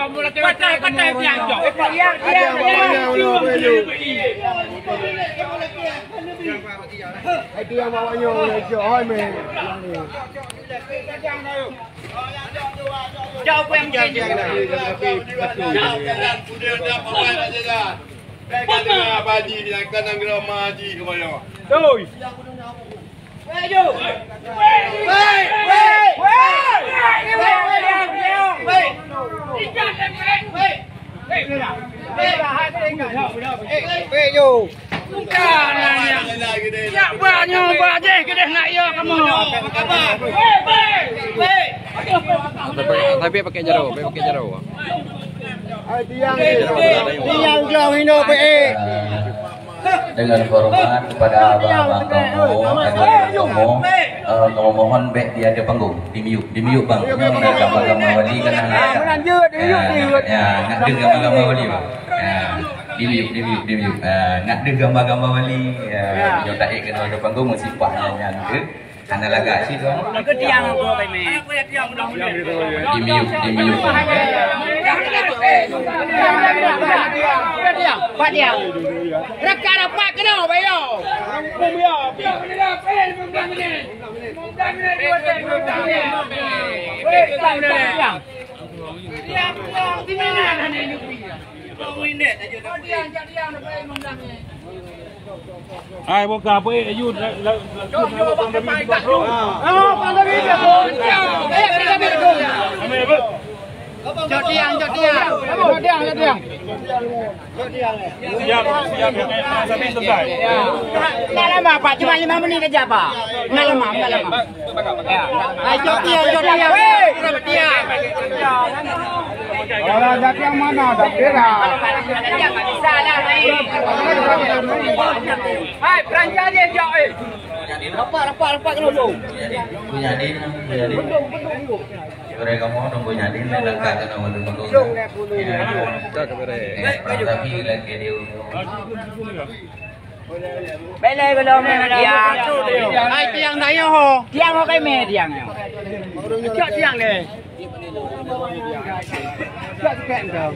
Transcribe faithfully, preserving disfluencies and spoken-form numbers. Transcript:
Patai, patai tiang jok. Tiang, tiang, tiang. Hai, tiang bawa nyoe, jok, hai, meh. Jauh, tiang, tiang. Doi. Tapi, tapi pakai jaroe, pakai jaroe. Tiang, tiang glong hino peuék. Dengan hormat kepada abang-abang kamoe, adoe kamoe, eh, kamoe mohon bèk di ateueh panggong, di miyueb, di miyueb bang. Nyoe na gamba-gamba wali kan na. Ya, nak deuh gamba-gamba wali bang. Ya, di miyueb, di miyueb, di miyueb. Ah, nak deuh gamba-gamba wali. Ya, nyoe taék keunoe ateueh panggong meusipah nyan deuh. Hana lagak cit, Bang. Di miyueb, di miyueb. Pak Diang. Rapat-rapat keunoe, Pak Diang. Hai, buka apa, eh, Yun? La, la, la, Jok tiang, jok tiang. Jok tiang, jok tiang. Siap, siap, ya, ya, sampai selesai. Enggak lama, Pak. Cuma lima menit aja, Pak. Enggak lama, enggak lama. Ya. Hai, jok tiang, jok tiang. Jok tiang. Kalau jok tiang mana? Tak kira. Hai, peranjat dia, jok, eh. Rapat, rapat, rapat kena dulu. Punya dia, punya dia. Bendung, bendung dulu. Orang kamu nunggu nyadin, langkah kena malu-malu. Ya. Eh, tapi lagi dia. Belai belum, belai. Ya. Hai, tiang dah, ya, ho. Tiang ho, kai meh tiang, ya. Cok tiang ni. Cok tiang tu.